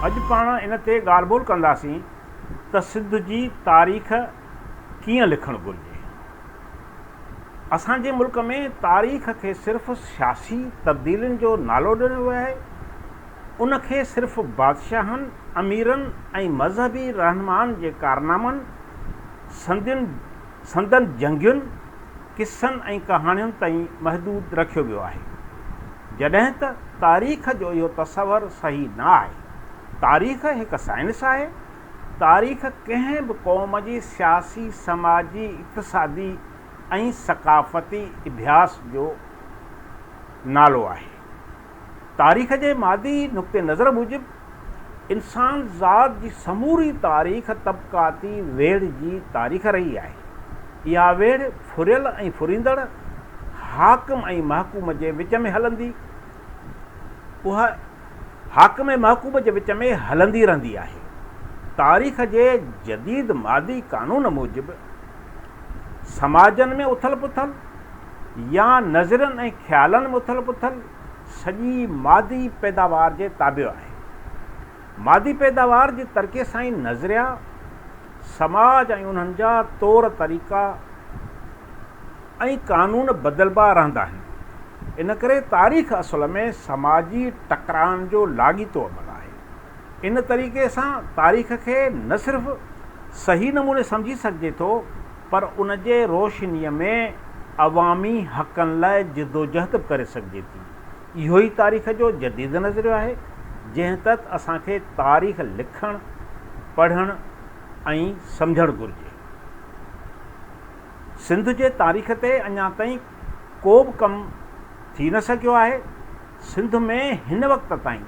اڄ پاڻ ان تي ڳالهه ٻولهه ڪنداسين ته سنڌ جي تاريخ ڪيئن لکڻ گهرجي. اسان جي ملڪ ۾ تاريخ کي صرف سياسي تبديلين جو نالو ڏنو ويو آهي. ان کي صرف بادشاهن، اميرن ۽ مذهبي رهنمائن جي ڪارنامن، سندين سندن جنگين، قصن ۽ ڪهاڻين تائين محدود رکيو ويو آهي. جڏهن ته تاريخ جو اهو تصور صحيح نه آهي. تاريخ هڪ سائنس آهي. تاريخ ڪنهن به قوم جي سياسي، سماجي، اقتصادي ۽ ثقافتي اڀياس جو نالو آهي. تاريخ جي مادي نقطي نظر موجب انسان ذات جي سموري تاريخ طبقاتي ويڙهه جي تاريخ رهي آهي. اها ويڙهه ڦريل ۽ ڦريندڙ، حاڪم ۽ محڪوم جي وچ ۾ هلندي اها حاڪم ۽ محڪوم جي وچ ۾ هلندي رهندي آهي. تاريخ جي جديد مادي قانون موجب سماجن ۾ اٿل پٿل يا نظرين ۽ خيالن ۾ اٿل پٿل سڄي مادي پيداوار جي تابع آهي. مادي پيداوار جي ترقيء سان ئي نظريا، سماج ۽ انهن جا طور طريقا ۽ قانون بدلبا رهندا آهن. ان ڪري تاريخ اصل ۾ سماجي ٽڪرائن جو لاڳيتو عمل آهي. ان طريقي سان تاريخ کي نه صرف صحيح نموني سمجهي سگهجي ٿو پر ان جي روشنيء ۾ عوامي حقن لاء جدوجهد به ڪري سگهجي ٿي. اهو ئي تاريخ جو جديد نظريو آهي، جنهن تحت اسان کي تاريخ لکڻ، پڙهڻ ۽ سمجهڻ گهرجي. سنڌ جي تاريخ تي اڃا تائين ڪو به ڪم ٿي نه سگهيو آهي. سنڌ ۾ هن وقت تائين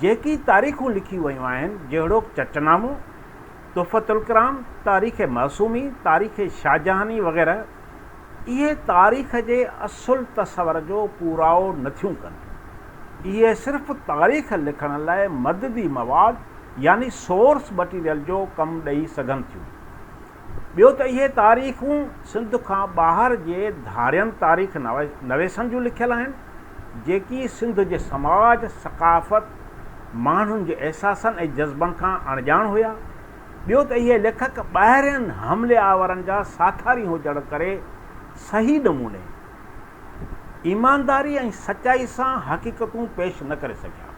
جيڪي تاريخون لکيون ويون آهن، جهڙوڪ چچنامو، تحفة الڪرام، تاريخ معصومي، تاريخ شاهجهاني وغيره، اهي تاريخ جي اصل تصور جو پورائو نٿيون ڪن. اهي صرف تاريخ لکڻ لاء مددي مواد يعني سورس مٽيريل جو ڪم ڏئي سگهن ٿيون. ٻيو ته اهي تاريخون سنڌ کان ٻاهر جي ڌارين تاريخ نويسن جون لکيل آهن، جيڪي سنڌ جي سماج، ثقافت، ماڻهن جي احساسن ۽ جذبن کان اڻڄاڻ هيا. ٻيو ته اهي ليکڪ ٻاهرين حملي آورن جا ساٿاري هجڻ ڪري صحيح نموني، ايمانداري ۽ سچائي سان حقيقتون پيش نه ڪري سگهيا،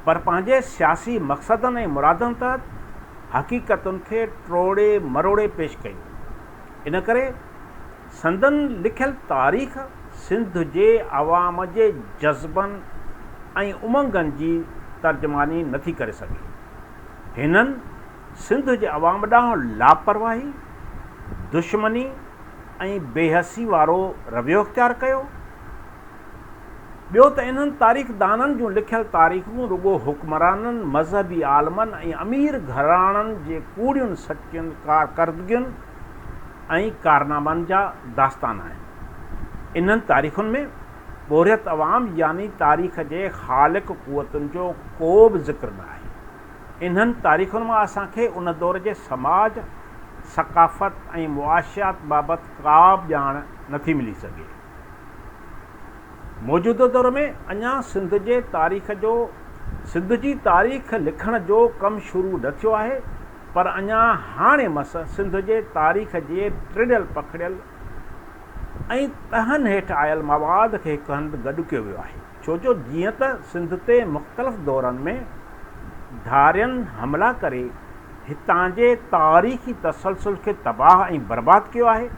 پر پنهنجي سياسي مقصدن ۽ مرادن تحت حقيقتن کي ٽوڙي مروڙي پيش ڪيو. ان ڪري سندن لکيل تاريخ سنڌ جي عوام جي جذبن ۽ امنگن جي ترجماني نٿي ڪري سگهي. هنن سنڌ جي عوام ڏانهن لاپرواهي، دشمني ۽ بيحسي وارو رويو اختيار ڪيو. ٻيو ته انهن تاريخدانن جون لکيل تاريخون رڳو حڪمرانن، مذهبي عالمن ۽ امير گهراڻن جي ڪوڙين سچين ڪارڪردگين ۽ ڪارنامن جا داستان آهن. انهن تاريخن ۾ پورهيت عوام يعني تاريخ جي خالق قوتن جو ڪو به ذڪر نه آهي. انهن تاريخن مان اسان کي ان دور جي سماج، ثقافت ۽ معاشيات بابت ڪا به ڄاڻ نٿي ملي سگهي. موجوده دور ۾ اڃا سنڌ جي تاريخ جو سنڌ جي تاريخ لکڻ جو ڪم شروع نه ٿيو آهي پر اڃا هاڻي مس سنڌ جي تاريخ جي ٽڙيل پکڙيل ۽ تهن هيٺ آيل مواد کي هڪ هنڌ گڏ ڪيو ويو آهي ڇو جو جيئن ته سنڌ تي مختلف دورن ۾ ڌارين حملا ڪري هتان جي تاريخي تسلسل کي تباهه ۽ برباد ڪيو آهي.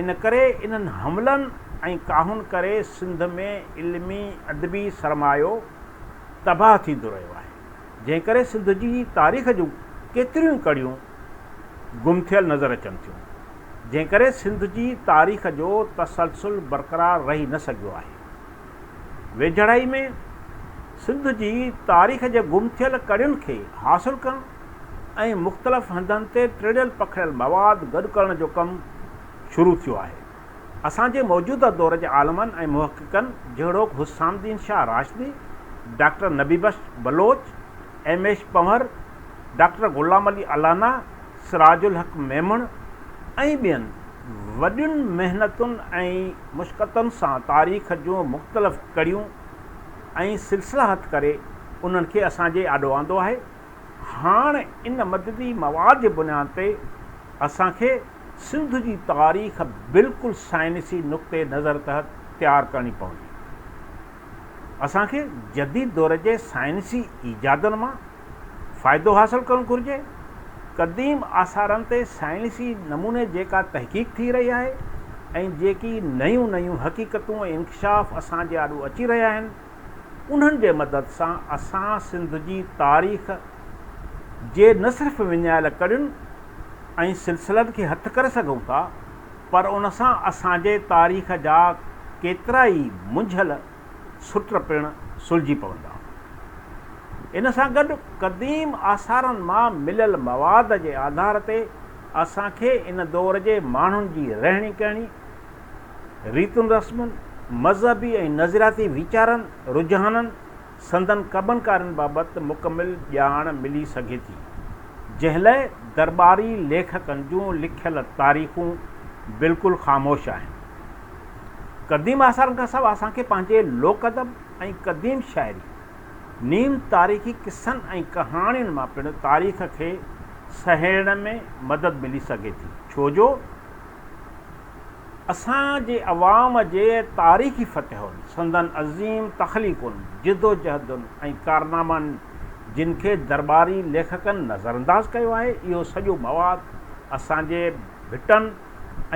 ان ڪري انهن حملن ۽ ڪاهن ڪري سنڌ ۾ علمي ادبي سرمايو تباهه ٿيندو رهيو آهي، جنهن ڪري سنڌ جي تاريخ جون ڪيتريون ئي ڪڙيون گم ٿيل نظر اچن ٿيون، جنهن ڪري سنڌ جي تاريخ جو تسلسل برقرار رهي نه سگهيو آهي. ويجهڙائي ۾ سنڌ جي تاريخ جي گم ٿيل ڪڙين کي حاصل ڪرڻ ۽ مختلف هنڌن تي ٽڙيل پکڙيل مواد گڏ ڪرڻ جو ڪم شروع ٿيو آهي. اسان جي موجوده دور جي عالمن ۽ محققن جهڙوڪ Husam Uddin Shah Rashdi, doctor Nabi Bakhsh Baloch, M H Panhwar, doctor Ghulam Ali Allana, Siraj ul Haq Memon ۽ ٻين وڏين محنتن ۽ مشقتن سان تاريخ جون مختلف ڪڙيون ۽ سلسلا هٿ ڪري انهن کي اسان جي آڏو آندو آهي. هاڻ ان مددي مواد جي بنياد تي اسان کي سنڌ جي تاريخ بلڪل سائنسي نقطي نظر تحت تيار ڪرڻي پوندي. اسان کي جديد دور جي سائنسي ايجادن مان فائدو حاصل ڪرڻ گهرجي. قديم آثارن تي سائنسي نموني جيڪا تحقيق ٿي رهي آهي ۽ جيڪي نيون نيون حقيقتون ۽ انڪشاف اسان جي آڏو اچي رهيا آهن، انهن جي مدد سان اسان سنڌ جي تاريخ جي نه صرف وڃايل ڪڙين ۽ سلسلن کي هٿ ڪري سگهون ٿا، پر ان سان اسان جي تاريخ جا ڪيترائي منجهيل سٽ پڻ سلجهي پوندا. ان سان گڏ قديم آثارن مان مليل مواد جي آڌار تي اسان کي ان دور جي ماڻهن جي رهڻي ڪهڻي، ريتن رسمن، مذهبي ۽ نظرياتي ويچارن، رجحانن، سندن ڪمن ڪارين بابت مڪمل ڄاڻ ملي سگهي ٿي، جنهن لئه درٻاري ليکڪن جون لکيل تاريخون بلڪل خاموش آهن. قديم آثارن کان سواء اسان کي پنهنجي لوڪ ادب ۽ قديم شاعري، نيم تاريخي قصن ۽ ڪهاڻين مان پڻ تاريخ کي سهيڙڻ ۾ مدد ملي سگهي ٿي، ڇو جو اسان جي عوام جي تاريخي فتحن، سندن عظيم تخليقن، جدوجهدن ۽ ڪارنامن جن کي درٻاري ليکڪن نظرانداز ڪيو آهي، اهو سڄو مواد اسان جي ڀٽن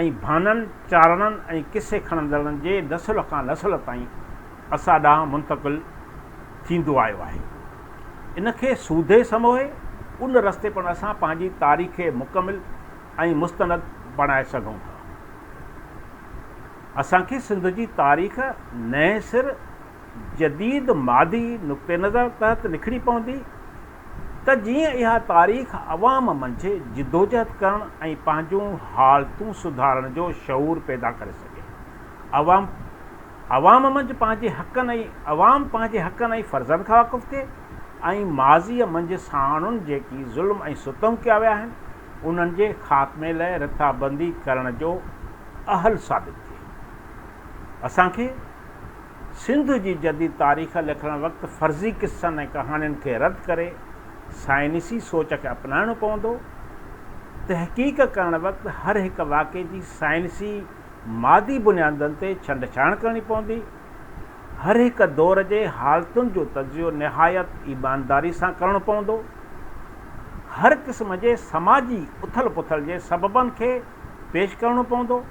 ۽ ڀانن، چارڻن ۽ قصي کڻندڙن جي نسل کان نسل تائين اسان ڏانهن منتقل ٿيندو آيو آهي. ان کي سوڌي سموهي ان رستي پڻ اسان پنهنجي تاريخ کي مڪمل ۽ مستند بڻائي سگهون ٿا. اسان کي سنڌ جي تاريخ نئين سر جديد مادي نقطي نظر تحت لکڻي پوندي ته جيئن اها تاريخ عوام منجهه جدوجهد ڪرڻ ۽ پنهنجون حالتون سڌارڻ جو شعور پيدا ڪري سگهي. عوام عوام منجهه پنهنجي حقن ۽ عوام پنهنجي حقن ۽ فرضن کان واقف ٿئي ۽ ماضيء منجهه ساڻن جيڪي ظلم ۽ ستم ڪيا ويا آهن، انهن جي خاتمي لئه رٿابندي ڪرڻ جو اهل ثابت ٿئي. اسان کي سنڌ جي جديد تاريخ لکڻ وقت فرضي قصن ۽ ڪهاڻين کي رد ڪري سائنسي سوچ کي اپنائڻو پوندو. تحقيق ڪرڻ وقت هر هڪ واقعي جي سائنسي مادي بنيادن تي ڇنڊڇاڻ ڪرڻي پوندي. هر هڪ دور جي حالتن جو تجزيو نهايت ايمانداري سان ڪرڻو پوندو. هر قسم جي سماجي اٿل پٿل جي سببن کي پيش ڪرڻو پوندو.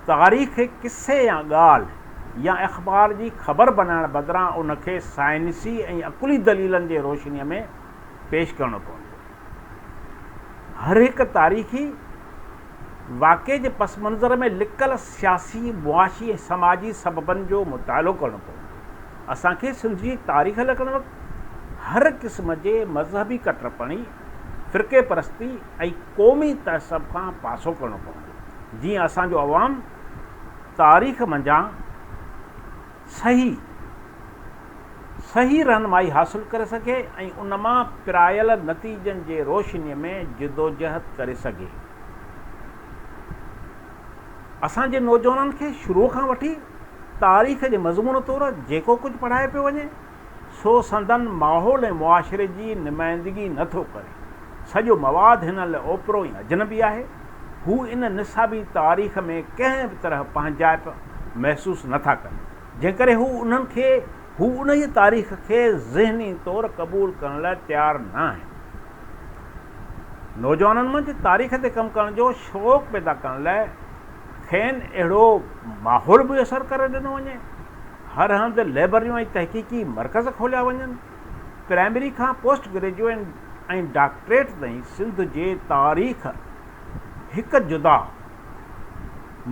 تاريخ کي قصي يا ڳالهه يا اخبار جي خبر بنائڻ بدران ان کي سائنسي ۽ عقلي دليلن جي روشنيء ۾ پيش ڪرڻو پوندو. هر هڪ تاريخي واقعي جي پس منظر ۾ لڪل سياسي، معاشي ۽ سماجي سببن جو مطالعو ڪرڻو پوندو. اسان کي سنڌ جي تاريخ لکڻ وقت هر قسم جي مذهبي ڪٽرپڻي، فرقي پرستي ۽ قومي تعصب کان پاسو ڪرڻو پوندو، جيئن اسان جو عوام تاريخ منجهان صحيح صحيح رهنمائي حاصل ڪري سگهي ۽ ان مان پرايل نتيجن جي روشنيء ۾ جدوجهد ڪري سگهي. اسان جي نوجوانن کي شروع کان وٺي تاريخ جي مضمون طور جيڪو ڪجهه پڙهايو پيو وڃي، سو سندن ماحول ۽ معاشري جي نمائندگي نه ٿو ڪري. سڄو مواد هنن لاء اوپرو ۽ اجنبي آهي. هو ان نصابي تاريخ ۾ ڪنهن به طرح پنهنجائپ محسوس نه ٿا ڪن، جنهن ڪري هو انهن کي هو انهيء تاريخ کي ذهني طور قبول ڪرڻ لاء تيار نه آهن. نوجوانن منجهه تاريخ تي ڪم ڪرڻ جو شوق پيدا ڪرڻ لاء کين اهڙو ماحول ميسر ڪري ڏنو وڃي. هر هنڌ لئبرريون ۽ تحقيقي مرڪز کوليا وڃن. پرائمري کان پوسٽ گريجوئيٽ ۽ ڊاڪٽريٽ تائين سنڌ جي تاريخ هڪ جدا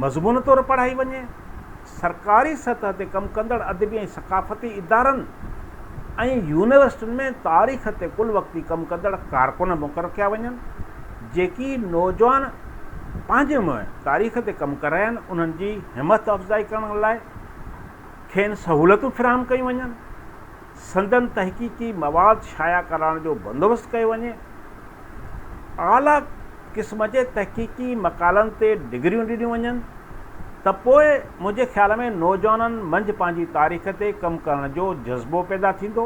مضمون طور پڙهائي وڃي. سرڪاري سطح تي ڪم ڪندڙ ادبي ۽ ثقافتي ادارن ۽ يونيورسٽين ۾ تاريخ تي ڪل وقتي ڪم ڪندڙ ڪارڪن مقرر ڪيا وڃن، جيڪي نوجوان پنهنجي منهن تاريخ تي ڪم ڪري رهيا آهن، انهن جي همٿ افزائي ڪرڻ لاء کين سهولتون فراهم ڪيون وڃن، سندن تحقيقي مواد شايع ڪرائڻ جو بندوبست ڪيو وڃي، اعليٰ قسم جي تحقيقي مقالن تي ڊگريون ڏنيون وڃن ته پوء منهنجي خيال ۾ نوجوانن منجهه پنهنجي تاريخ تي ڪم ڪرڻ جو جذبو پيدا ٿيندو.